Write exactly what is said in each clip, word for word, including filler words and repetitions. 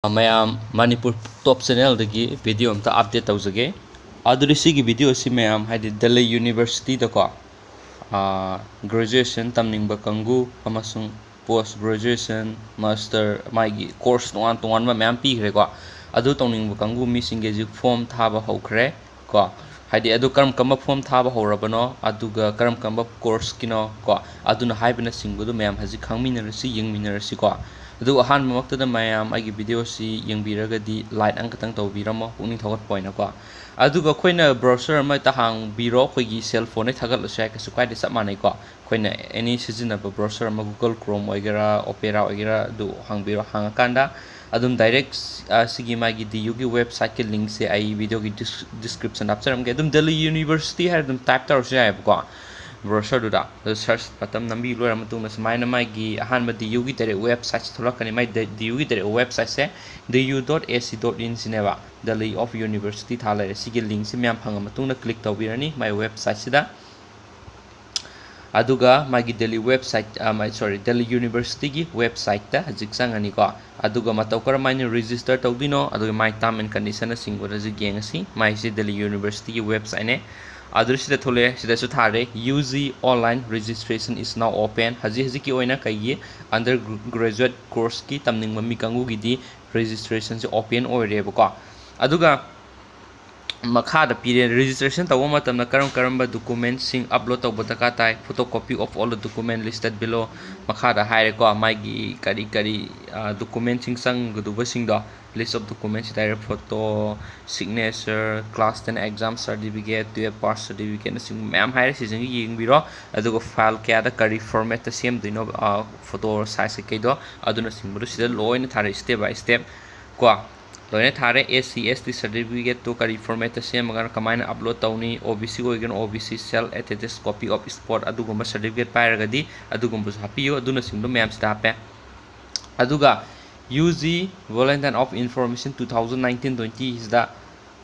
ꯃꯌꯥꯝ, ꯃꯅꯤꯄꯨꯔ ꯇꯣꯞ ꯆꯦꯅꯦꯜꯗꯒꯤ ꯚꯤꯗꯤꯑꯣ ꯑꯝꯇ ꯑꯞꯗꯦꯠ ꯇꯧꯖꯒꯦ꯫ ꯑꯗꯨꯗꯤ ꯁꯤꯒꯤ ꯚꯤꯗꯤꯑꯣ ꯑꯁꯤ ꯃꯌꯥꯝ, ꯍꯥꯏꯗꯤ ꯗꯦꯜꯂꯤ ꯌꯨꯅꯤꯚꯔꯁꯤꯇꯤꯗꯀꯣ, ꯑꯥ, ꯒ꯭ꯔꯦꯖꯨꯑꯦꯁꯟ ꯇꯝꯅꯤꯡꯕ ꯀꯥꯡꯕꯨ ꯑꯃꯁꯨꯡ ꯄꯣꯁ ꯒ꯭ꯔꯦꯖꯨꯑꯦꯁꯟ, ꯃꯥꯁꯇꯔ, ꯃꯥꯒꯤ ꯀꯣꯔꯁ ꯇꯣꯉꯥꯟ ꯇꯣꯉꯥꯟꯕ ꯃꯌꯥꯝ ꯄꯤꯈ꯭ꯔꯦꯀꯣ꯫ ꯑꯗꯨ ꯇꯧꯅꯤꯡꯕ ꯀꯥꯡꯕꯨ ꯃꯤꯁꯤꯡꯒꯤ ꯍꯧꯖꯤꯛ ꯐꯣꯝ ꯊꯥꯕ ꯍꯧꯈ꯭ꯔꯦ ꯀꯣ꯫ ꯍꯥꯏꯗꯤ ꯑꯗꯨ ꯀꯔꯝ ꯀꯔꯝꯕ ꯐꯣꯝ ꯊꯥꯕ ꯍꯧꯔꯕꯅꯣ, ꯑꯗꯨꯒ ꯀꯔꯝ ꯀꯔꯝꯕ ꯀꯣꯔꯁꯀꯤꯅꯣ ꯀꯣ, ꯑꯗꯨꯅ ꯍꯥꯏꯕꯅꯆꯤꯡꯕꯗꯨ ꯃꯌꯥꯝ ꯍꯧꯖꯤꯛ ꯈꯪꯃꯤꯟꯅꯔꯁꯤ, ꯌꯦꯡꯃꯤꯟꯅꯔꯁꯤꯀꯣ꯫ ꯑꯗꯨꯕꯨ ꯑꯍꯥꯟꯕꯃꯛꯇꯗ ꯃꯌꯥꯝ ꯑꯩꯒꯤ ꯚꯤꯗꯤꯑꯣꯁꯤ ꯌꯦꯡꯕꯤꯔꯒꯗꯤ ꯂꯥꯏꯛ ꯑꯃꯈꯛꯇꯪ ꯇꯧꯕꯤꯔꯝꯃꯣ, ꯄꯨꯛꯅꯤꯡ ꯊꯧꯒꯠꯄ ꯑꯣꯏꯅꯀꯣ꯫ ꯑꯗꯨꯒ ꯑꯩꯈꯣꯏꯅ ꯕ꯭ꯔꯥꯎꯁꯔ ꯑꯃ ꯍꯦꯛꯇ ꯍꯥꯡꯕꯤꯔꯣ, ꯑꯩꯈꯣꯏꯒꯤ ꯁꯦꯜ ꯐꯣꯟꯗꯩ ꯊꯥꯒꯠꯂꯁꯨ ꯌꯥꯏ, ꯀꯩꯁꯨ ꯀꯥꯏꯗꯦ, ꯆꯞ ꯃꯥꯟꯅꯩꯀꯣ꯫ ꯑꯩꯈꯣꯏꯅ ꯑꯦꯅꯤ ꯁꯤꯖꯤꯟꯅꯕ ꯕ꯭ꯔꯥꯎꯁꯔ ꯑꯃ, Google Chrome ꯑꯣꯏꯒꯦꯔꯥ, Opera ꯑꯣꯏꯒꯦꯔꯥ, ꯑꯗꯨ ꯍꯥꯡꯕꯤꯔꯣ꯫ ꯍꯥꯡꯉꯀꯥꯟꯗ ꯑꯗꯨꯝ ꯗꯥꯏꯔꯦꯛ, ꯑ, ꯁꯤꯒꯤ ꯃꯥꯒꯤ ꯗꯤ ꯌꯨꯒꯤ ꯋꯦꯕꯁꯥꯏꯠꯀꯤ ꯂꯤꯡꯁꯦ ꯑꯩ ꯚꯤꯗꯤꯑꯣꯒꯤ ꯗꯤꯁ-, ꯗꯤꯁꯀ꯭ꯔꯤꯞꯁꯟꯗ ꯍꯥꯞꯆꯔꯝꯒꯦ꯫ ꯑꯗꯨꯝ ꯗꯦꯜꯂꯤ ꯌꯨꯅꯤꯚꯔꯁꯤꯇꯤ ꯍꯥꯏꯔ ꯑꯗꯨꯝ ꯇꯥꯏꯞ ꯇꯧꯔꯁꯨ ꯌꯥꯏꯑꯕꯀꯣ, ꯕ꯭ꯔꯥꯎꯁꯔꯗꯨꯗ꯫ ꯑꯗꯨ ꯁꯔꯆ ꯕꯇꯟ ꯅꯝꯕꯤ ꯂꯣꯏꯔ ꯃꯇꯨꯡꯗ ꯁꯨꯃꯥꯏꯅ ꯃꯥꯒꯤ ꯑꯍꯥꯟꯕ ꯗꯤ ꯌꯨꯒꯤ ꯗꯥꯏꯔꯦꯛ ꯋꯦꯕꯁꯥꯏꯠꯁꯦ ꯊꯣꯛꯂꯛꯀꯅꯤ꯫ ꯃꯥꯏ ꯗꯤ ꯌꯨꯒꯤ direct ꯋꯦꯕꯁꯥꯏꯠꯁꯦ D U dot A C dot in ꯁꯤꯅꯦꯕ, Delhi of University ꯊꯥ ꯂꯩꯔꯦ꯫ ꯁꯤꯒꯤ ꯂꯤꯡꯁꯤ ꯃꯌꯥꯝ ꯐꯪꯉ ꯃꯇꯨꯡꯗ ꯀ꯭ꯂꯤꯛ ꯇꯧꯕꯤꯔꯅꯤ ꯃꯥꯏ ꯋꯦꯕꯁꯥꯏꯠꯁꯤꯗ꯫ ꯑꯗꯨꯒ ꯃꯥꯒꯤ ꯗꯦꯜꯂꯤ ꯋꯦꯕꯁꯥꯏꯠ, ꯑ, ꯃꯥꯏ, ꯁꯣꯔꯤ, ꯗꯦꯜꯂꯤ ꯌꯨꯅꯤꯚꯔꯁꯤꯇꯤꯒꯤ ꯋꯦꯕꯁꯥꯏꯠꯇ ꯍꯧꯖꯤꯛ ꯆꯪꯉꯅꯤꯀꯣ꯫ ꯑꯗꯨꯒ ꯃꯇꯧ ꯀꯔꯝ ꯍꯥꯏꯅ ꯔꯦꯖꯤꯁꯇꯔ ꯇꯧꯗꯣꯏꯅꯣ, ꯑꯗꯨꯒ ꯃꯥꯏ ꯇꯥꯔꯝ ꯑꯦꯟ ꯀꯟꯗꯤꯁꯟꯅꯆꯤꯡꯕꯗ ꯍꯧꯖꯤꯛ ꯌꯦꯡꯉꯁꯤ꯫ ꯃꯥꯏꯁꯤ ꯗꯦꯜꯂꯤ ꯌꯨꯅꯤꯚꯔꯁꯤꯇꯤꯒꯤ ꯋꯦꯕꯁꯥꯏꯠꯅꯦ꯫ ꯑꯗꯨ ꯁꯤꯗ ꯊꯣꯛꯂꯛꯑꯦ, ꯁꯤꯗꯁꯨ ꯊꯥꯔꯦ, "U G online registration is now open"꯫ ꯍꯧꯖꯤꯛ ꯍꯧꯖꯤꯛꯀꯤ ꯑꯣꯏꯅ ꯀꯩꯒꯤ, ꯑꯟꯗꯔ ꯒ꯭ꯔꯦꯖꯨꯑꯦꯠ ꯀꯣꯔꯁꯀꯤ ꯇꯝꯅꯤꯡꯕ ꯃꯤ ꯀꯥꯡꯕꯨꯒꯤꯗꯤ ꯔꯦꯖꯤꯁꯇ꯭ꯔꯦꯁꯟꯁꯦ ꯑꯣꯄꯦꯟ ꯑꯣꯏꯔꯦꯕꯀꯣ꯫ ꯑꯗꯨꯒ ꯃꯈꯥꯗ ꯄꯤꯔꯦ, ꯔꯦꯖꯤꯁꯇ꯭ꯔꯦꯁꯟ ꯇꯧꯕ ꯃꯇꯝꯗ ꯀꯔꯝ ꯀꯔꯝꯕ ꯗꯣꯀꯨꯃꯦꯟꯁꯤꯡ ꯑꯞꯂꯣꯗ ꯇꯧꯕ ꯗꯔꯀꯥꯔ ꯇꯥꯏ? Photocopy of all the document listed below꯫ ꯃꯈꯥꯗ ꯍꯥꯏꯔꯦꯀꯣ, ꯃꯥꯒꯤ ꯀꯔꯤ ꯀꯔꯤ, ꯑ, ꯗꯣꯀꯨꯃꯦꯟꯁꯤꯡ ꯆꯪꯒꯗꯧꯕꯁꯤꯡꯗꯣ, list of documents ꯍꯥꯏꯇꯥꯔꯦ, photo, signature, class ten exam certificate, twelve pass certificate ꯅꯆꯤꯡꯕ ꯃꯌꯥꯝ ꯍꯥꯏꯔꯦ꯫ ꯁꯤꯁꯤꯡꯁꯦ ꯌꯦꯡꯕꯤꯔꯣ꯫ ꯑꯗꯨꯒ ꯐꯥꯏꯜ ꯀꯌꯥꯗ ꯀꯔꯤ ꯐꯣꯔꯃꯦꯠꯇ ꯁꯦꯝꯗꯣꯏꯅꯣ, ꯑ, ꯐꯣꯇꯣ ꯁꯥꯏꯖ ꯀꯩꯀꯩꯗꯣ, ꯑꯗꯨꯅꯆꯤꯡꯕꯗꯣ ꯁꯤꯗ ꯂꯣꯏꯅ ꯊꯥꯔꯛꯑꯦ, step by step ꯀꯣ꯫ ꯂꯣꯏꯅ ꯊꯥꯔꯦ꯫ S C S T ꯁꯔꯇꯤꯐꯤꯀꯦꯠꯇꯨ ꯀꯔꯤ ꯐꯣꯔꯃꯦꯠꯇ ꯁꯦꯝꯃꯒꯅ ꯀꯃꯥꯏꯅ ꯑꯞꯂꯣꯗ ꯇꯧꯅꯤ? O B C ꯑꯣꯏꯒꯅ O B C self attested copy of spot ꯑꯗꯨꯒꯨꯝꯕ ꯁꯔꯇꯤꯐꯤꯀꯦꯠ ꯄꯥꯏꯔꯒꯗꯤ ꯑꯗꯨꯒꯨꯝꯕꯁꯨ ꯍꯥꯞꯄꯤꯌꯨ꯫ ꯑꯗꯨꯅꯆꯤꯡꯕ ꯃꯌꯥꯝꯁꯤꯗ ꯍꯥꯞꯄꯦ꯫ ꯑꯗꯨꯒ U G Bulletin of Information two thousand nineteen twenty ꯁꯤꯗ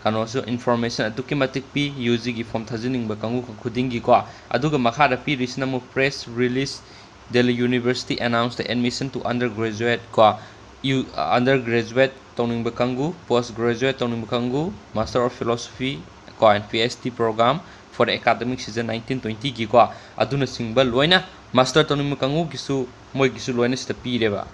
ꯀꯩꯅꯣꯁꯨ ꯏꯟꯐꯣꯔꯃꯦꯁꯟ ꯑꯗꯨꯛꯀꯤ ꯃꯇꯤꯛ ꯄꯤ, U G ꯒꯤ ꯐꯣꯝ ꯊꯥꯖꯤꯟꯅꯤꯡꯕ ꯀꯥꯡꯕꯨ ꯈꯨꯗꯤꯡꯒꯤꯀꯣ꯫ ꯑꯗꯨꯒ ꯃꯈꯥꯗ ꯄꯤꯔꯤꯁꯤꯅ ꯑꯃꯨꯛ press release, Delhi University announce the admission to undergraduate ꯀꯣ, ꯌꯨ ꯑꯟꯗꯔ ꯒ꯭ꯔꯦꯖꯨꯋꯦꯠ ꯇꯧꯅꯤꯡꯕ ꯀꯥꯡꯕꯨ, ꯄꯣꯁ ꯒ꯭ꯔꯦꯖꯨꯋꯦꯠ ꯇꯧꯅꯤꯡꯕ ꯀꯥꯡꯕꯨ, Master of Philosophy ꯀꯣ, and P H D program for the academic season nineteen twenty ꯒꯤ ꯀꯣ, ꯑꯗꯨꯅꯆꯤꯡꯕ ꯂꯣꯏꯅ, ꯃꯥꯁꯇꯔ ꯇꯧꯅꯤꯡꯕ ꯀꯥꯡꯕꯨꯒꯤꯁꯨ ꯃꯣꯏꯒꯤꯁꯨ ꯂꯣꯏꯅ ꯁꯤꯗ ꯄꯤꯔꯦꯕ꯫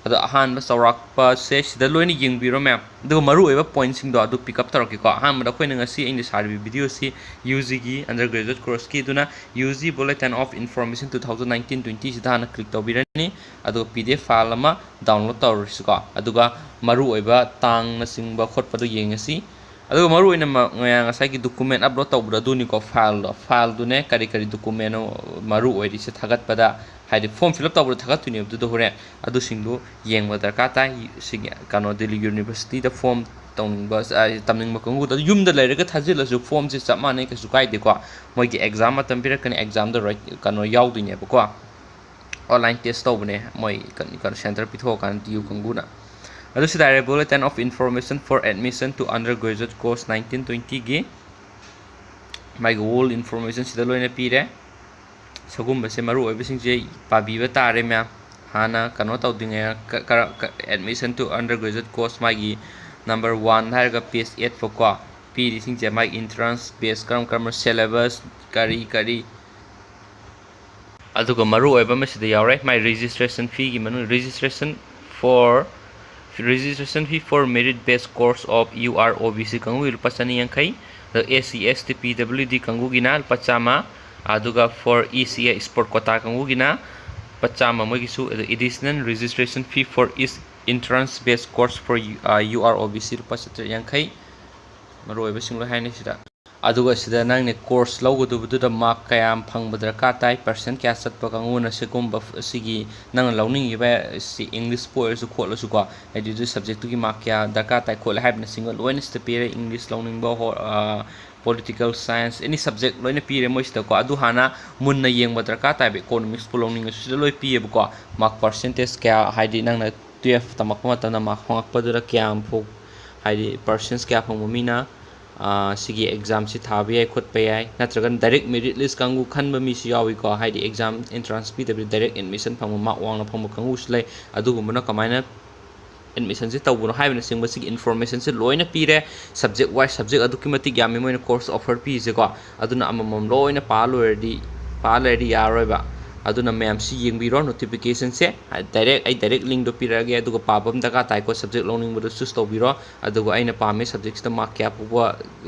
ꯑꯗꯣ ꯑꯍꯥꯟꯕ ꯆꯥꯎꯔꯥꯛꯄꯁꯦ ꯁꯤꯗ ꯂꯣꯏꯅ ꯌꯦꯡꯕꯤꯔꯣ ꯃꯌꯥꯝ, ꯑꯗꯨꯒ ꯃꯔꯨꯑꯣꯏꯕ ꯄꯣꯏꯟꯁꯤꯡꯗꯣ ꯑꯗꯨ ꯄꯤꯛ ꯑꯞ ꯇꯧꯔꯛꯀꯦꯀꯣ꯫ ꯑꯍꯥꯟꯕꯗ ꯑꯩꯈꯣꯏꯅ ꯉꯁꯤ ꯑꯩꯅ ꯁꯥꯔꯤꯕ ꯚꯤꯗꯤꯑꯣꯁꯤ ꯌꯨ ꯖꯤꯒꯤ ꯑꯟꯗꯔ ꯒ꯭ꯔꯦꯖꯨꯋꯦꯠ ꯀꯣꯔꯁꯀꯤ, ꯑꯗꯨꯅ U G Bulletin of Information two thousand nineteen twenty ꯁꯤꯗ ꯍꯥꯟꯅ ꯀ꯭ꯂꯤꯛ ꯇꯧꯕꯤꯔꯅꯤ, ꯑꯗꯨꯒ P D F ꯐꯥꯏꯜ ꯑꯃ ꯗꯥꯎꯟꯂꯣꯗ ꯇꯧꯔꯁꯤꯀꯣ꯫ ꯑꯗꯨꯒ ꯃꯔꯨꯑꯣꯏꯕ ꯇꯥꯡꯅꯆꯤꯡꯕ ꯈꯣꯠꯄꯗꯣ ꯌꯦꯡꯉꯁꯤ꯫ ꯑꯗꯨꯒ ꯃꯔꯨꯑꯣꯏꯅ ꯃ-, ꯃꯌꯥꯝ ꯉꯁꯥꯏꯒꯤ ꯗꯣꯀꯨꯃꯦꯟ ꯑꯞꯂꯣꯗ ꯇꯧꯕꯗꯣ ꯑꯗꯨꯅꯤꯀꯣ, ꯐꯥꯏꯜꯗꯣ, ꯐꯥꯏꯜꯗꯨꯅꯦ ꯀꯔꯤ ꯀꯔꯤ ꯗꯣꯀꯨꯃꯦꯟꯅꯣ ꯃꯔꯨ ꯑꯣꯏꯔꯤꯁꯦ ꯊꯥꯒꯠꯄꯗ, ꯍꯥꯏꯗꯤ ꯐꯣꯔꯝ ꯐꯤꯜ ꯑꯞ ꯇꯧꯕꯗ ꯊꯥꯒꯠꯇꯣꯏꯅꯦꯕ ꯑꯗꯨꯗꯣ ꯍꯣꯔꯦꯟ꯫ ꯑꯗꯨꯁꯤꯡꯗꯣ ꯌꯦꯡꯕ ꯗꯔꯀꯥꯔ ꯇꯥꯏ꯫ ꯁꯤꯒꯤ ꯀꯩꯅꯣ ꯗꯤꯜꯂꯤ ꯌꯨꯅꯤꯚꯔꯁꯤꯇꯤꯗ ꯐꯣꯔꯝ ꯇꯧꯅꯤꯡꯕ, ꯑ, ꯇꯝꯅꯤꯡꯕ ꯀꯥꯡꯕꯨꯗꯣ ꯑꯗꯨ ꯌꯨꯝꯗ ꯂꯩꯔꯒ ꯊꯥꯖꯤꯜꯂꯁꯨ ꯐꯣꯔꯝꯁꯦ ꯆꯞ ꯃꯥꯟꯅꯩ, ꯀꯩꯁꯨ ꯀꯥꯏꯗꯦꯀꯣ꯫ ꯃꯣꯏꯒꯤ ꯑꯦꯛꯖꯥꯝ ꯃꯇꯝ ꯄꯤꯔꯛꯀꯅꯤ, ꯑꯦꯛꯖꯥꯝꯗ ꯔꯥꯏꯠ-, ꯀꯩꯅꯣ ꯌꯥꯎꯗꯣꯏꯅꯦꯕꯀꯣ꯫ ꯑꯣꯟꯂꯥꯏꯟ ꯇꯦꯁ ꯇꯧꯕꯅꯦ ꯃꯣꯏ ꯀꯩꯅꯣ, ꯀꯩꯅꯣ ꯁꯦꯟꯇꯔ ꯄꯤꯊꯣꯛꯑꯀꯥꯟꯗ ꯗꯤ ꯌꯨ ꯀꯥꯡꯕꯨꯅ꯫ ꯑꯗꯨ ꯁꯤꯗ ꯍꯥꯏꯔꯦ Bulletin of Information for Admission to Undergraduate Course nineteen twenty ꯒꯤ ꯃꯥꯒꯤ ꯑꯣꯜ ꯏꯟꯐꯣꯔꯃꯦꯁꯟ ꯁꯤꯗ ꯂꯣꯏꯅ ꯄꯤꯔꯦ꯫ ꯁꯤꯒꯨꯝꯕꯁꯦ ꯃꯔꯨ ꯑꯣꯏꯕꯁꯤꯡꯁꯦ ꯄꯥꯕꯤꯕ ꯇꯥꯔꯦ ꯃꯌꯥꯝ꯫ ꯍꯥꯟꯅ ꯀꯩꯅꯣ ꯇꯧꯗ꯭ꯔꯤꯉꯩ, ꯀ-, ꯀꯔ-, ꯀ-, admission to undergraduate course ꯃꯥꯒꯤ number one ꯍꯥꯏꯔꯒ page eight ꯐꯥꯎꯀꯣ ꯄꯤꯔꯤꯁꯤꯡꯁꯦ, ꯃꯥꯒꯤ entrance base ꯀꯔꯝ ꯀꯔꯝꯕ syllabus, ꯀꯔꯤ ꯀꯔꯤ, ꯑꯗꯨꯒ ꯃꯔꯨ ꯑꯣꯏꯕ ꯑꯃ ꯁꯤꯗ ꯌꯥꯎꯔꯦ, ꯃꯥꯏ registration feeꯒꯤ ꯃꯅꯨꯡ, registration for, registration fee for merit based course of U R O B C ꯀꯥꯡꯕꯨꯒꯤ ꯂꯨꯄꯥ ꯆꯅꯤ ꯌꯥꯡꯈꯩ, ꯑꯗꯣ S C, S T, P W D ꯀꯥꯡꯕꯨꯒꯤꯅ ꯂꯨꯄꯥ ꯆꯥꯝꯃ, ꯑꯗꯨꯒ for E C A sport quota ꯀꯥꯡꯕꯨꯒꯤꯅ ꯂꯨꯄꯥ ꯆꯥꯝꯃ ꯃꯣꯏꯒꯤꯁꯨ, ꯑꯗꯣ additional registration fee for each entrance based course for, ꯑ, U R O B C ꯂꯨꯄꯥ ꯆꯥꯇ꯭ꯔꯦꯠ ꯌꯥꯡꯈꯩ꯫ ꯃꯔꯨ ꯑꯣꯏꯕꯁꯤꯡ ꯂꯣꯏ ꯍꯥꯏꯅꯩ ꯁꯤꯗ꯫ ꯑꯗꯨꯒ ꯁꯤꯗ ꯅꯪꯅ ꯀꯣꯔꯁ ꯂꯧꯒꯗꯕꯗꯨꯗ ꯃꯥꯔꯛ ꯀꯌꯥꯝ ꯐꯪꯕ ꯗꯔꯀꯥꯔ ꯇꯥꯏ, ꯄꯥꯔꯁꯦꯟ ꯀꯌꯥ ꯆꯠꯄ ꯀꯥꯡꯕꯨꯅ ꯁꯤꯒꯨꯝꯕ ꯐ-, ꯁꯤꯒꯤ ꯅꯪꯅ ꯂꯧꯅꯤꯡꯉꯤꯕ ꯁꯤ ꯏꯪꯂꯤꯁꯄꯨ ꯑꯣꯏꯔꯁꯨ ꯈꯣꯠꯂꯁꯨꯀꯣ, ꯍꯥꯏꯗꯤ ꯑꯗꯨ ꯁꯕꯖꯦꯛꯇꯨꯒꯤ ꯃꯥꯔꯛ ꯀꯌꯥ ꯗꯔꯀꯥꯔ ꯇꯥꯏ ꯈꯣꯠꯂꯦ ꯍꯥꯏꯕꯅꯆꯤꯡꯕ ꯂꯣꯏꯅ ꯁꯤꯗ ꯄꯤꯔꯦ꯫ ꯏꯪꯂꯤꯁ ꯂꯧꯅꯤꯡꯕ ꯍꯣ-, ꯑ, political science, any subject ꯂꯣꯏꯅ ꯄꯤꯔꯦ ꯃꯣꯏꯁꯤꯗꯀꯣ꯫ ꯑꯗꯨ ꯍꯥꯟꯅ ꯃꯨꯟꯅ ꯌꯦꯡꯕ ꯗꯔꯀꯥꯔ ꯇꯥꯏꯕ꯫ ꯏꯀꯣꯅꯣꯃꯤꯛꯁꯄꯨ ꯂꯧꯅꯤꯡꯉꯁꯨ ꯁꯤꯗ ꯂꯣꯏ ꯄꯤꯌꯦꯕꯀꯣ꯫ ꯃꯥꯔꯛ ꯄꯥꯔꯁꯦꯟꯇꯦꯖ ꯀꯌꯥ, ꯍꯥꯏꯗꯤ ꯅꯪꯅ ꯇꯨꯌꯦꯜꯐ ꯇꯝꯃꯛꯄ ꯃꯇꯝꯗ ꯃꯥꯔꯛ ꯐꯪꯉꯛꯄꯗꯨꯗ ꯀꯌꯥꯝ ꯐꯥꯎ, ꯍꯥꯏꯗꯤ ꯄꯥꯔꯁꯦꯟꯁ ꯀꯌꯥ ꯐꯪꯕ ꯃꯤꯅ, ꯑ, ꯁꯤꯒꯤ ꯑꯦꯛꯖꯥꯝꯁꯤ ꯊꯥꯕ ꯌꯥꯏ ꯈꯣꯠꯄ ꯌꯥꯏ, ꯅꯠꯇ꯭ꯔꯒꯅ direct merit list ꯀꯥꯡꯕꯨ ꯈꯟꯕ ꯃꯤꯁꯨ ꯌꯥꯎꯏꯀꯣ, ꯍꯥꯏꯗꯤ ꯑꯦꯛꯖꯥꯝ ꯑꯦꯟꯇ꯭ꯔꯥꯟꯁ ꯄꯤꯗꯕꯤꯗ direct admission ꯐꯪꯕ, ꯃꯥꯔꯛ ꯋꯥꯡꯅ ꯐꯪꯕ ꯀꯥꯡꯕꯨꯁꯨ ꯂꯩ꯫ ꯑꯗꯨꯒꯨꯝꯕꯅ ꯀꯃꯥꯏꯅ ꯑꯦꯗꯃꯤꯁꯟꯁꯦ ꯇꯧꯕꯅꯣ ꯍꯥꯏꯕꯅꯆꯤꯡꯕꯁꯤꯒꯤ ꯏꯟꯐꯣꯔꯃꯦꯁꯟꯁꯦ ꯂꯣꯏꯅ ꯄꯤꯔꯦ꯫ ꯁꯕꯖꯦꯛ ꯋꯥꯏꯁ ꯁꯕꯖꯦꯛ ꯑꯗꯨꯛꯀꯤ ꯃꯇꯤꯛ ꯌꯥꯝꯃꯤ ꯃꯣꯏꯅ ꯀꯣꯔꯁ ꯑꯣꯐꯔ ꯄꯤꯔꯤꯁꯦꯀꯣ꯫ ꯑꯗꯨꯅ ꯑꯃꯃꯝ ꯂꯣꯏꯅ ꯄꯥ ꯂꯣꯏꯔꯗꯤ, ꯄꯥ ꯂꯩꯔꯗꯤ ꯌꯥꯔꯔꯣꯏꯕ꯫ ꯑꯗꯨꯅ ꯃꯌꯥꯝꯁꯤ ꯌꯦꯡꯕꯤꯔꯣ, ꯅꯣꯇꯤꯐꯤꯀꯦꯁꯟꯁꯦ ꯗꯥꯏꯔꯦꯛ, ꯑꯩ ꯗꯥꯏꯔꯦꯛ ꯂꯤꯡꯗꯣ ꯄꯤꯔꯛꯑꯒꯦ, ꯑꯗꯨꯒ ꯄꯥꯕ ꯑꯃ ꯗꯔꯀꯥꯔ ꯇꯥꯏꯀꯣ, ꯁꯕꯖꯦꯛ ꯂꯧꯅꯤꯡꯕꯗꯣ ꯆꯨꯁ ꯇꯧꯕꯤꯔꯣ꯫ ꯑꯗꯨꯒ ꯑꯩꯅ ꯄꯥꯝꯃꯤ ꯁꯕꯖꯦꯛꯁꯤꯗ ꯃꯥꯔꯛ ꯀꯌꯥ ꯐꯥꯎꯕ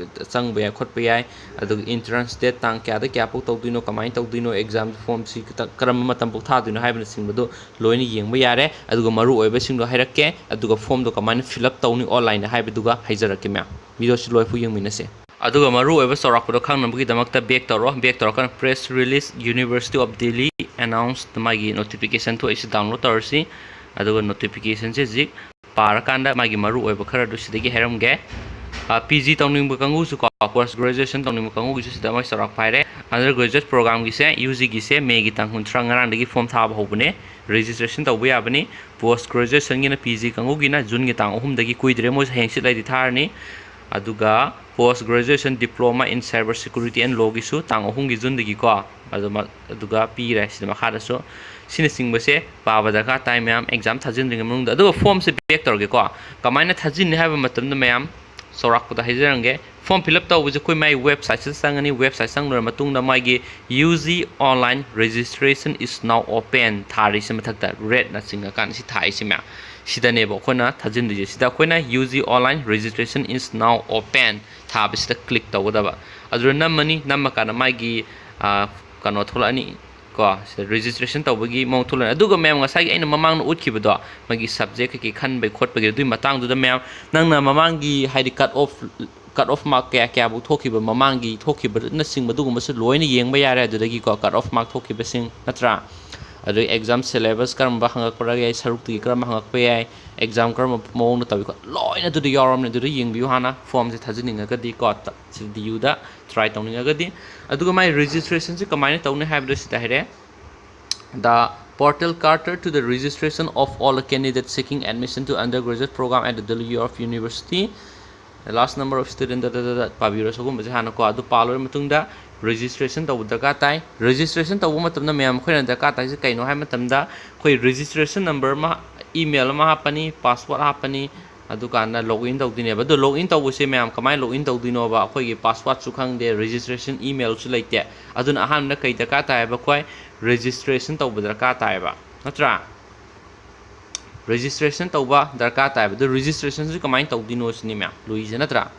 ꯆꯪꯕ ꯌꯥꯏ, ꯈꯣꯠꯄ ꯌꯥꯏ, ꯑꯗꯨꯒ ꯏꯟꯇ꯭ꯔꯥꯟꯁ ꯗꯦꯠ ꯇꯥꯡ ꯀꯌꯥꯗ ꯀꯌꯥ ꯐꯥꯎ ꯇꯧꯗꯣꯏꯅꯣ, ꯀꯃꯥꯏꯅ ꯇꯧꯗꯣꯏꯅꯣ, ꯑꯦꯛꯖꯥꯝ ꯐꯣꯝꯁꯤ ꯈꯤꯇꯪ ꯀꯔꯝꯕ ꯃꯇꯝ ꯐꯥꯎ ꯊꯥꯗꯣꯏꯅꯣ ꯍꯥꯏꯕꯅꯆꯤꯡꯕꯗꯣ ꯂꯣꯏꯅ ꯌꯦꯡꯕ ꯌꯥꯔꯦ꯫ ꯑꯗꯨꯒ ꯃꯔꯨ ꯑꯣꯏꯕꯁꯤꯡꯗꯣ ꯍꯥꯏꯔꯛꯀꯦ, ꯑꯗꯨꯒ ꯐꯣꯝꯗꯣ ꯀꯃꯥꯏꯅ ꯐꯤꯜ ꯑꯞ ꯇꯧꯅꯤ ꯑꯣꯟꯂꯥꯏꯟꯗ ꯍꯥꯏꯕꯗꯨꯒ ꯍꯥꯏꯖꯔꯛꯀꯦ ꯃꯌꯥꯝ꯫ ꯚꯤꯗꯤꯑꯣꯁꯤ ꯂꯣꯏꯐꯥꯎ ꯌꯦꯡꯃꯤꯟꯅꯁꯦ꯫ ꯑꯗꯨꯒ ꯃꯔꯨ ꯑꯣꯏꯕ ꯆꯥꯎꯔꯥꯛꯄꯗꯣ ꯈꯪꯅꯕꯒꯤꯗꯃꯛꯇ ꯕꯦꯛ ꯇꯧꯔꯣ꯫ ꯕꯦꯛ ꯇꯧꯔꯀꯥꯟꯗ press release, University of Delhi announced, ꯃꯥꯒꯤ ꯅꯣꯇꯤꯐꯤꯀꯦꯁꯟ ꯊꯣꯛꯏꯁꯤ ꯗꯥꯎꯟꯂꯣꯗ ꯇꯧꯔꯁꯤ꯫ ꯑꯗꯨꯒ ꯅꯣꯇꯤꯐꯤꯀꯦꯁꯟꯁꯦ ꯍꯧꯖꯤꯛ ꯄꯥꯔꯀꯥꯟꯗ ꯃꯥꯒꯤ ꯃꯔꯨ ꯑꯣꯏꯕ ꯈꯔꯗꯨ ꯁꯤꯗꯒꯤ ꯍꯥꯏꯔꯝꯒꯦ꯫ ꯄꯤ ꯖꯤ ꯇꯧꯅꯤꯡꯕ ꯀꯥꯡꯕꯨꯁꯨ ꯀꯣ, ꯄꯣꯁ ꯒ꯭ꯔꯦꯖꯨꯑꯦꯁꯟ ꯇꯧꯅꯤꯡꯕ ꯀꯥꯡꯕꯨꯒꯤꯁꯨ ꯁꯤꯗ ꯃꯣꯏ ꯆꯥꯎꯔꯥꯛꯄ ꯍꯥꯏꯔꯦ꯫ ꯑꯟꯗꯔ ꯒ꯭ꯔꯦꯖꯨꯑꯦꯠ ꯄ꯭ꯔꯣꯒ꯭ꯔꯥꯝꯒꯤꯁꯦ, ꯌꯨ ꯖꯤꯒꯤꯁꯦ ꯃꯦꯒꯤ ꯇꯥꯡ ꯀꯨꯟꯊ꯭ꯔꯥ, ꯉꯔꯥꯡꯗꯒꯤ ꯐꯣꯝ ꯊꯥꯕ ꯍꯧꯕꯅꯦ, ꯔꯦꯖꯤꯁꯇ꯭ꯔꯦꯁꯟ ꯇꯧꯕ ꯌꯥꯕꯅꯤ꯫ ꯄꯣꯁ ꯒ꯭ꯔꯦꯖꯨꯑꯦꯁꯟꯒꯤꯅ ꯄꯤ ꯖꯤ ꯀꯥꯡꯕꯨꯒꯤꯅ ꯖꯨꯟꯒꯤ ꯇꯥꯡ ꯑꯍꯨꯝꯗꯒꯤ, ꯀꯨꯏꯗ꯭ꯔꯦ, ꯃꯣꯏꯁꯨ ꯍꯌꯦꯡ ꯁꯤꯠ ꯂꯩꯗꯤ ꯊꯥꯔꯅꯤ꯫ ꯑꯗꯨꯒ post graduation diploma in cyber security and lawꯒꯤꯁꯨ ꯇꯥꯡ ꯑꯍꯨꯝꯒꯤ ꯖꯨꯟꯗꯒꯤꯀꯣ, ꯑꯗꯨꯃꯛ, ꯑꯗꯨꯒ ꯄꯤꯔꯦ ꯁꯤꯗ ꯃꯈꯥꯗꯁꯨ꯫ ꯁꯤꯅꯆꯤꯡꯕꯁꯦ ꯄꯥꯕ ꯗꯔꯀꯥꯔ ꯇꯥꯏ ꯃꯌꯥꯝ, ꯑꯦꯛꯖꯥꯝ ꯊꯥꯖꯤꯟꯗ꯭ꯔꯤꯉꯩ ꯃꯅꯨꯡꯗ꯫ ꯑꯗꯨꯒ ꯐꯣꯝꯁꯦ ꯕꯦꯛ ꯇꯧꯔꯒꯦꯀꯣ꯫ ꯀꯃꯥꯏꯅ ꯊꯥꯖꯤꯟꯅꯤ ꯍꯥꯏꯕ ꯃꯇꯝꯗ ꯃꯌꯥꯝ ꯆꯥꯎꯔꯥꯛꯄꯗ ꯍꯥꯏꯖꯔꯝꯒꯦ꯫ ꯐꯣꯝ ꯐꯤꯜ ꯑꯞ ꯇꯧꯕꯁꯦ ꯑꯩꯈꯣꯏ ꯃꯥꯏ ꯋꯦꯕꯁꯥꯏꯠꯁꯤꯗ ꯆꯪꯉꯅꯤ꯫ ꯋꯦꯕꯁꯥꯏꯠ ꯆꯪꯂꯣꯏꯔ ꯃꯇꯨꯡꯗ ꯃꯥꯒꯤ "U G online registration is now open" ꯊꯥꯔꯤꯁꯦ ꯃꯊꯛꯇ ꯔꯦꯗꯅ ꯆꯤꯡꯉꯀꯥꯟꯗ ꯁꯤ ꯊꯥꯛꯏꯁꯤ ꯃꯌꯥꯝ꯫ ꯁꯤꯗꯅꯦꯕ ꯑꯩꯈꯣꯏꯅ ꯊꯥꯖꯤꯟꯗꯣꯏꯁꯦ꯫ ꯁꯤꯗ ꯑꯩꯈꯣꯏꯅ "U G online registration is now open" ꯊꯥꯕꯁꯤꯗ ꯀ꯭ꯂꯤꯛ ꯇꯧꯒꯗꯕ꯫ ꯑꯗꯨꯗ ꯅꯝꯃꯅꯤ꯫ ꯅꯝꯃꯀꯥꯟꯗ ꯃꯥꯒꯤ, ꯑ, ꯀꯩꯅꯣ ꯊꯣꯛꯂꯛꯑꯅꯤ ꯀꯣ꯫ ꯁꯤꯗ ꯔꯦꯖꯤꯁꯇ꯭ꯔꯦꯁꯟ ꯇꯧꯕꯒꯤ ꯃꯑꯣꯡ ꯊꯣꯛꯂꯛꯑꯅꯤ꯫ ꯑꯗꯨꯒ ꯃꯌꯥꯝ ꯉꯁꯥꯏꯒꯤ ꯑꯩꯅ ꯃꯃꯥꯡꯗ ꯎꯠꯈꯤꯕꯗꯣ, ꯃꯥꯒꯤ ꯁꯕꯖꯦꯛ ꯀꯩꯀꯩ ꯈꯟꯕꯒꯤ ꯈꯣꯠꯄꯒꯤ ꯑꯗꯨꯒꯤ ꯃꯇꯥꯡꯗꯨꯗ ꯃꯌꯥꯝ ꯅꯪꯅ ꯃꯃꯥꯡꯒꯤ, ꯍꯥꯏꯗꯤ, cut off, cut off mark ꯀꯌꯥ ꯀꯌꯥꯐꯥꯎ ꯊꯣꯛꯈꯤꯕ, ꯃꯃꯥꯡꯒꯤ ꯊꯣꯛꯈꯤꯕꯅꯆꯤꯡꯕ ꯑꯗꯨꯒꯨꯝꯕꯁꯨ ꯂꯣꯏꯅ ꯌꯦꯡꯕ ꯌꯥꯔꯦ ꯑꯗꯨꯗꯒꯤꯀꯣ, ꯀꯠ ꯑꯣꯐ ꯃꯥꯔꯛ ꯊꯣꯛꯈꯤꯕꯁꯤꯡ, ꯅꯠꯇ꯭ꯔꯥ? ꯑꯗꯨꯗꯒꯤ ꯑꯦꯛꯖꯥꯝ ꯁꯦꯂꯦꯕꯁ ꯀꯔꯝꯕ ꯍꯪꯉꯛꯄ ꯌꯥꯏ, ꯁꯔꯨꯛꯇꯒꯤ ꯀꯔꯝꯕ ꯍꯪꯉꯛꯄ ꯌꯥꯏ, ꯑꯦꯛꯖꯥꯝ ꯀꯔꯝꯕ ꯃꯑꯣꯡꯗ ꯇꯧꯏ ꯈꯣꯠ, ꯂꯣꯏꯅ ꯑꯗꯨꯗ ꯌꯥꯎꯔꯕꯅꯦ꯫ ꯑꯗꯨꯗ ꯌꯦꯡꯕꯤꯌꯨ ꯍꯥꯟꯅ, ꯐꯣꯝꯁꯦ ꯊꯥꯖꯤꯟꯅꯤꯡꯉꯒꯗꯤ ꯀꯣ, ꯁꯤꯗ ꯗꯤ ꯌꯨꯗ ꯇ꯭ꯔꯥꯏ ꯇꯧꯅꯤꯡꯉꯒꯗꯤ꯫ ꯑꯗꯨꯒ ꯃꯥꯏ ꯔꯦꯖꯤꯁꯇ꯭ꯔꯦꯁꯟꯁꯦ ꯀꯃꯥꯏꯅ ꯇꯧꯅꯤ ꯍꯥꯏꯕꯗꯣ ꯁꯤꯗ ꯍꯥꯏꯔꯦ꯫ The portal cater to the registration of all candidates seeking admission to undergraduate program at the Delhi of University. The last number of student, da, da, da, da, ꯄꯥꯕꯤꯔꯣ ꯁꯤꯒꯨꯝꯕꯁꯦ ꯍꯥꯟꯅꯀꯣ꯫ ꯑꯗꯨ ꯄꯥ ꯂꯣꯏꯔ ꯃꯇꯨꯡꯗ ꯔꯦꯖꯤꯁꯇ꯭ꯔꯦꯁꯟ ꯇꯧꯕ ꯗꯔꯀꯥꯔ ꯇꯥꯏ꯫ ꯔꯦꯖꯤꯁꯇ꯭ꯔꯦꯁꯟ ꯇꯧꯕ ꯃꯇꯝꯗ ꯃꯌꯥꯝ ꯑꯩꯈꯣꯏꯅ ꯗꯔꯀꯥꯔ ꯇꯥꯏꯁꯦ ꯀꯩꯅꯣ ꯍꯥꯏꯕ ꯃꯇꯝꯗ, ꯑꯩꯈꯣꯏ ꯔꯦꯖꯤꯁꯇ꯭ꯔꯦꯁꯟ ꯅꯝꯕꯔ ꯑꯃ email ꯑꯃ ꯍꯥꯞꯄꯅꯤ, password ꯍꯥꯞꯄꯅꯤ, ꯑꯗꯨꯀꯥꯟꯗ login ꯇꯧꯗꯣꯏꯅꯦꯕ꯫ ꯑꯗꯣ login ꯇꯧꯕꯁꯦ ꯃꯌꯥꯝ ꯀꯃꯥꯏꯅ login ꯇꯧꯗꯣꯏꯅꯣꯕ? ꯑꯩꯈꯣꯏꯒꯤ passwordꯁꯨ ꯈꯪꯗꯦ, registration emailꯁꯨ ꯂꯩꯇꯦ꯫ ꯑꯗꯨꯅ ꯑꯍꯥꯟꯕꯗ ꯀꯩ ꯗꯔꯀꯥꯔ ꯇꯥꯏꯌꯦꯕ? ꯑꯩꯈꯣꯏ registration ꯇꯧꯕ ꯗꯔꯀꯥꯔ ꯇꯥꯏꯌꯦꯕ, ꯅꯠꯇ꯭ꯔꯥ? Registration ꯇꯧꯕ ꯗꯔꯀꯥꯔ ꯇꯥꯏꯕ꯫ ꯑꯗꯨ registrationꯁꯤ ꯀꯃꯥꯏꯅ ꯇꯧꯗꯣꯏꯅꯣ ꯁꯤꯅꯤ ꯃꯌꯥꯝ ꯂꯨꯏꯁꯦ, ꯅꯠꯇ꯭ꯔꯥ?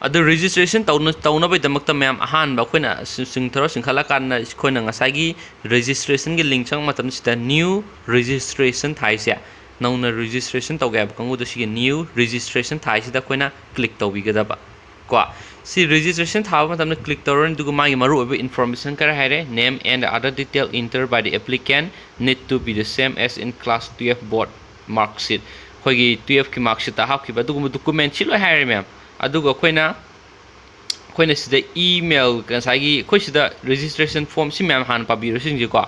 ꯑꯗꯨ registration ꯇꯧꯅ-, ꯇꯧꯅꯕꯒꯤꯗꯃꯛꯇ ꯃꯌꯥꯝ ꯑꯍꯥꯟꯕ ꯑꯩꯈꯣꯏꯅ ꯁꯤ-, ꯆꯤꯡꯊꯔ ꯆꯤꯡꯈꯠꯂꯀꯥꯟꯗ ꯑꯩꯈꯣꯏꯅ ꯉꯁꯥꯏꯒꯤ registrationꯒꯤ link ꯆꯪꯕ ꯃꯇꯝꯁꯤꯗ new registration ꯊꯥꯏꯁꯦ, ꯅꯧꯅ registration ꯇꯧꯒꯦ ꯍꯥꯏꯕ ꯀꯥꯡꯕꯨꯗꯣ ꯁꯤꯒꯤ new registration ꯊꯥꯏꯁꯤꯗ ꯑꯩꯈꯣꯏꯅ click ꯇꯧꯕꯤꯒꯗꯕ꯫ ꯀꯣ, ꯁꯤ registration ꯊꯥꯕ ꯃꯇꯝꯗ click ꯇꯧꯔꯅꯤ, ꯑꯗꯨꯒ ꯃꯥꯒꯤ ꯃꯔꯨꯑꯣꯏꯕ information ꯈꯔ ꯍꯥꯏꯔꯦ, name and other detail enter by the applicant need to be the same as in class twelve board mark sheet꯫ ꯑꯩꯈꯣꯏꯒꯤ twelveꯀꯤ mark sheetꯇ ꯍꯥꯞꯈꯤꯕ ꯑꯗꯨꯒꯨꯝꯕ documentꯁꯤ ꯂꯣꯏ ꯍꯥꯏꯔꯦ ꯃꯌꯥꯝ꯫ ꯑꯗꯨꯒ ꯑꯩꯈꯣꯏꯅ, ꯑꯩꯈꯣꯏꯅ ꯁꯤꯗ email, ꯉꯁꯥꯏꯒꯤ ꯑꯩꯈꯣꯏ ꯁꯤꯗ registration formꯁꯤ ꯃꯌꯥꯝ ꯍꯥꯟꯅ ꯄꯥꯕꯤꯔꯣ ꯁꯤꯡꯁꯦꯀꯣ꯫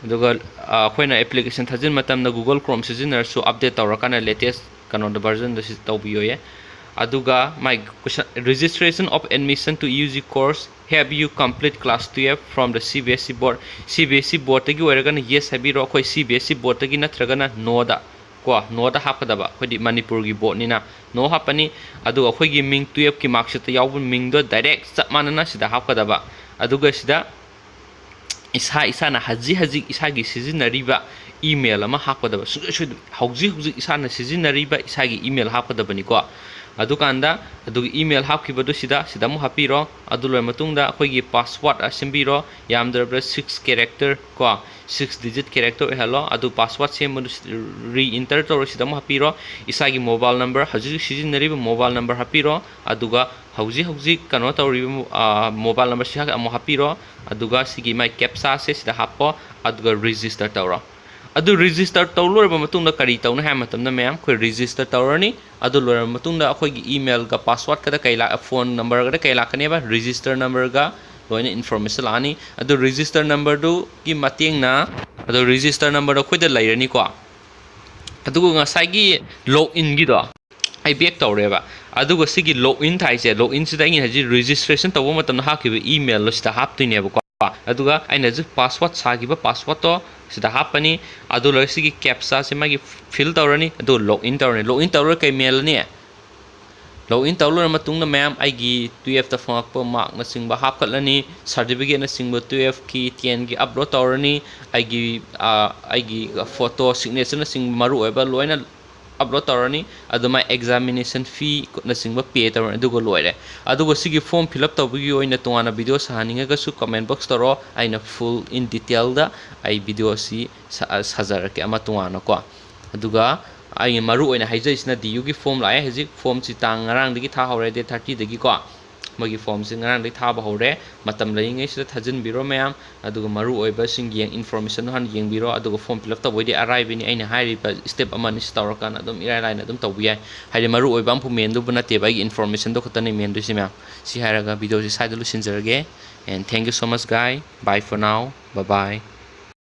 ꯑꯗꯨꯒ, ꯑ, ꯑꯩꯈꯣꯏꯅ application ꯊꯥꯖꯤꯟ ꯃꯇꯝꯗ Google Chrome ꯁꯤꯖꯤꯟꯅꯔꯁꯨ update ꯇꯧꯔꯀꯥꯟꯗ latest ꯀꯩꯅꯣꯗ versionꯗ ꯁꯤ ꯇꯧꯕꯤꯌꯣꯌꯦ꯫ ꯑꯗꯨꯒ my question, registration of admission to U G course, have you complete class twelve from the C B S E board? C B S E boardꯇꯒꯤ ꯑꯣꯏꯔꯒꯅ yes ꯍꯥꯏꯕꯤꯔꯣ, ꯑꯩꯈꯣꯏ C B S E boardꯇꯒꯤ ꯅꯠꯇ꯭ꯔꯒꯅ noꯗ, ꯀꯣ, noꯗ ꯍꯥꯞꯀꯗꯕ, ꯑꯩꯈꯣꯏꯗꯤ ꯃꯅꯤꯄꯨꯔꯒꯤ boardꯅꯤꯅ no ꯍꯥꯞꯄꯅꯤ꯫ ꯑꯗꯨꯒ ꯑꯩꯈꯣꯏꯒꯤ ꯃꯤꯡ twelveꯀꯤ mark sheetꯇ ꯌꯥꯎꯕ ꯃꯤꯡꯗꯣ direct ꯆꯞ ꯃꯥꯟꯅꯅ ꯁꯤꯗ ꯍꯥꯞꯀꯗꯕ꯫ ꯑꯗꯨꯒ ꯁꯤꯗ ꯏꯁꯥ ꯏꯁꯥꯅ ꯍꯧꯖꯤꯛ ꯍꯧꯖꯤꯛ ꯏꯁꯥꯒꯤ ꯁꯤꯖꯤꯟꯅꯔꯤꯕ email ꯑꯃ ꯍꯥꯞꯀꯗꯕ, ꯁꯨꯡꯁꯣꯏ ꯁꯣꯏꯗꯕꯤ ꯍꯧꯖꯤꯛ ꯍꯧꯖꯤꯛ ꯏꯁꯥꯅ ꯁꯤꯖꯤꯟꯅꯔꯤꯕ ꯏꯁꯥꯒꯤ email ꯍꯥꯞꯀꯗꯕꯅꯤꯀꯣ꯫ ꯑꯗꯨꯀꯥꯟꯗ ꯑꯗꯨꯒꯤ email ꯍꯥꯞꯈꯤꯕꯗꯨ ꯁꯤꯗ, ꯁꯤꯗ ꯑꯃꯨꯛ ꯍꯥꯞꯄꯤꯔꯣ꯫ ꯑꯗꯨ ꯂꯣꯏꯔ ꯃꯇꯨꯡꯗ ꯑꯩꯈꯣꯏꯒꯤ password ꯁꯦꯝꯕꯤꯔꯣ, ꯌꯥꯝꯗ꯭ꯔꯕꯗ six character ꯀꯣ, six digit character ꯑꯣꯏꯍꯜꯂꯣ꯫ ꯑꯗꯨ password ꯁꯦꯝꯕꯗꯨ re-enter ꯇꯧꯔꯣ, ꯁꯤꯗ ꯑꯃꯨꯛ ꯍꯥꯞꯄꯤꯔꯣ꯫ ꯏꯁꯥꯒꯤ mobile number, ꯍꯧꯖꯤꯛ ꯍꯧꯖꯤꯛ ꯁꯤꯖꯤꯟꯅꯔꯤꯕ mobile number ꯍꯥꯞꯄꯤꯔꯣ꯫ ꯑꯗꯨꯒ ꯍꯧꯖꯤꯛ ꯍꯧꯖꯤꯛ ꯀꯩꯅꯣ ꯇꯧꯔꯤꯕ, ꯑ, mobile number ꯁꯤ ꯑꯃꯨꯛ ꯍꯥꯞꯄꯤꯔꯣ꯫ ꯑꯗꯨꯒ ꯁꯤꯒꯤ ꯃꯥꯏ captchaꯁꯦ ꯁꯤꯗ ꯍꯥꯞꯄꯣ, ꯑꯗꯨꯒ register ꯇꯧꯔꯣ꯫ ꯑꯗꯨ register ꯇꯧ ꯂꯣꯏꯔꯕ ꯃꯇꯨꯡꯗ ꯀꯔꯤ ꯇꯧꯅꯤ ꯍꯥꯏꯕ ꯃꯇꯝꯗ, ꯃꯌꯥꯝ, ꯑꯩꯈꯣꯏ register ꯇꯧꯔꯅꯤ꯫ ꯑꯗꯨ ꯂꯣꯏꯔꯕ ꯃꯇꯨꯡꯗ ꯑꯩꯈꯣꯏꯒꯤ emailꯒ passwordꯀꯗ ꯀꯩ ꯂꯥꯛ-, phone numberꯒꯗ ꯀꯩ ꯂꯥꯛꯀꯅꯦꯕ? Register numberꯒ ꯂꯣꯏꯅ information ꯂꯥꯛꯑꯅꯤ꯫ ꯑꯗꯨ register numberꯗꯨꯒꯤ ꯃꯇꯦꯡꯅ, ꯑꯗꯨ register numberꯗꯣ ꯑꯩꯈꯣꯏꯗ ꯂꯩꯔꯅꯤꯀꯣ꯫ ꯑꯗꯨꯒ ꯉꯁꯥꯏꯒꯤ loginꯒꯤꯗꯣ ꯑꯩ back ꯇꯧꯔꯦꯕ꯫ ꯑꯗꯨꯒ ꯁꯤꯒꯤ login ꯊꯥꯏꯁꯦ, loginꯁꯤꯗ ꯑꯩꯅ ꯍꯧꯖꯤꯛ registration ꯇꯧꯕ ꯃꯇꯝꯗ ꯍꯥꯞꯈꯤꯕ emailꯗꯣ ꯁꯤꯗ ꯍꯥꯞꯇꯣꯏꯅꯦꯕꯀꯣ꯫ ꯑꯗꯨꯒ ꯑꯩꯅ ꯍꯧꯖꯤꯛ ꯄꯥꯁꯋꯥꯔꯗ ꯁꯥꯈꯤꯕ ꯄꯥꯁꯋꯥꯔꯗꯇꯣ ꯁꯤꯗ ꯍꯥꯞꯄꯅꯤ꯫ ꯑꯗꯨ ꯂꯣꯏꯔꯒ ꯁꯤꯒꯤ ꯀꯦꯞꯁꯥꯁꯦ ꯃꯥꯒꯤ ꯐꯤꯜ ꯇꯧꯔꯅꯤ꯫ ꯑꯗꯨ ꯂꯣꯒ ꯏꯟ ꯇꯧꯔꯅꯤ꯫ ꯂꯣꯒ ꯏꯟ ꯇꯧꯔꯒ ꯀꯩ ꯃꯦꯜꯂꯅꯤ? ꯂꯣꯒ ꯏꯟ ꯇꯧꯔ ꯂꯣꯏꯔ ꯃꯇꯨꯡꯗ ꯃꯌꯥꯝ ꯑꯩꯒꯤ ꯇꯨꯌꯦꯜꯐꯇ ꯐꯪꯉꯛꯄ ꯃꯥꯔꯛꯅꯆꯤꯡꯕ ꯍꯥꯞꯀꯠꯂꯅꯤ, ꯁꯥꯔꯇꯤꯐꯤꯀꯦꯠꯅꯆꯤꯡꯕ ꯇꯨꯌꯦꯜꯐꯀꯤ, ꯇꯦꯟꯒꯤ ꯑꯞꯂꯣꯗ ꯇꯧꯔꯅꯤ, ꯑꯩꯒꯤ, ꯑ, ꯑꯩꯒꯤ ꯐꯣꯇꯣ, ꯁꯤꯒꯅꯦꯆꯔꯅꯆꯤꯡꯕ ꯃꯔꯨ ꯑꯣꯏꯕ ꯂꯣꯏꯅ ꯑꯞꯂꯣꯗ ꯇꯧꯔꯅꯤ꯫ ꯑꯗꯨꯃꯥꯏ ꯑꯦꯛꯖꯥꯃꯤꯅꯦꯁꯟ ꯐꯤꯅꯆꯤꯡꯕ ꯄꯦ ꯇꯧꯔꯅꯤ, ꯑꯗꯨꯒ ꯂꯣꯏꯔꯦ꯫ ꯑꯗꯨꯒ ꯁꯤꯒꯤ ꯐꯣꯔꯝ ꯐꯤꯜ ꯑꯞ ꯇꯧꯕꯒꯤ ꯑꯣꯏꯅ ꯇꯣꯉꯥꯟꯅ ꯚꯤꯗꯤꯑꯣ ꯁꯥꯍꯟꯅꯤꯡꯉꯒꯁꯨ ꯀꯃꯦꯟ ꯕꯣꯛꯁ ꯇꯧꯔꯣ, ꯑꯩꯅ ꯐꯨꯜ ꯏꯟ ꯗꯤꯇꯦꯜꯗ ꯑꯩ ꯚꯤꯗꯤꯑꯣꯁꯤ ꯁꯥ-, ꯁꯥꯖꯔꯛꯀꯦ ꯑꯃ ꯇꯣꯉꯥꯟꯅꯀꯣ꯫ ꯑꯗꯨꯒ ꯑꯩꯅ ꯃꯔꯨ ꯑꯣꯏꯅ ꯍꯥꯏꯖꯔꯤꯁꯤꯅ ꯗꯤ ꯌꯨꯒꯤ ꯐꯣꯔꯝ ꯂꯥꯛꯑꯦ꯫ ꯍꯧꯖꯤꯛ ꯐꯣꯔꯝꯁꯤ ꯇꯥꯡ ꯉꯔꯥꯡꯗꯒꯤ ꯊꯥꯍꯧꯔꯦ, ꯗꯦꯠ ꯊꯥꯔꯇꯤꯗꯒꯤꯀꯣ꯫ ꯃꯣꯏꯒꯤ ꯐꯣꯔꯝꯁꯤ ꯉꯔꯥꯡꯗꯒꯤ ꯊꯥꯕ ꯍꯧꯔꯦ꯫ ꯃꯇꯝ ꯂꯩꯔꯤꯉꯩꯁꯤꯗ ꯊꯥꯖꯤꯟꯕꯤꯔꯣ ꯃꯌꯥꯝ꯫ ꯑꯗꯨꯒ ꯃꯔꯨ ꯑꯣꯏꯕꯁꯤꯡ ꯌꯦꯡ-, ꯏꯟꯐꯣꯔꯃꯦꯁꯟꯗꯣ ꯍꯥꯟꯅ ꯌꯦꯡꯕꯤꯔꯣ꯫ ꯑꯗꯨꯒ ꯐꯣꯔꯝ ꯐꯤꯜ ꯑꯞ ꯇꯧꯕꯩꯗꯤ ꯑꯔꯥꯏꯕꯅꯤ꯫ ꯑꯩꯅ ꯍꯥꯏꯔꯤꯕ ꯁ꯭ꯇꯦꯞ ꯑꯃ ꯑꯅꯤꯁꯤ ꯇꯧꯔꯀꯥꯟꯗ ꯑꯗꯨꯝ ꯏꯔꯥꯏ ꯂꯥꯏꯅ ꯑꯗꯨꯝ ꯇꯧꯕ ꯌꯥꯏ꯫ ꯍꯥꯏꯗꯤ ꯃꯔꯨ ꯑꯣꯏꯕ ꯑꯃꯐꯥꯎ ꯃꯦꯟꯗꯧꯕ ꯅꯠꯇꯦꯕ, ꯑꯩꯒꯤ ꯏꯟꯐꯣꯔꯃꯦꯁꯟꯗꯣ ꯈꯛꯇꯅꯤ ꯃꯦꯟꯗꯣꯏꯁꯦ ꯃꯌꯥꯝ꯫ ꯁꯤ ꯍꯥꯏꯔꯒ ꯚꯤꯗꯤꯑꯣꯁꯤ ꯁ꯭ꯋꯥꯏꯗ ꯂꯣꯏꯁꯤꯟꯖꯔꯒꯦ꯫ And thank you so much, guy. Bye for now. Bye bye.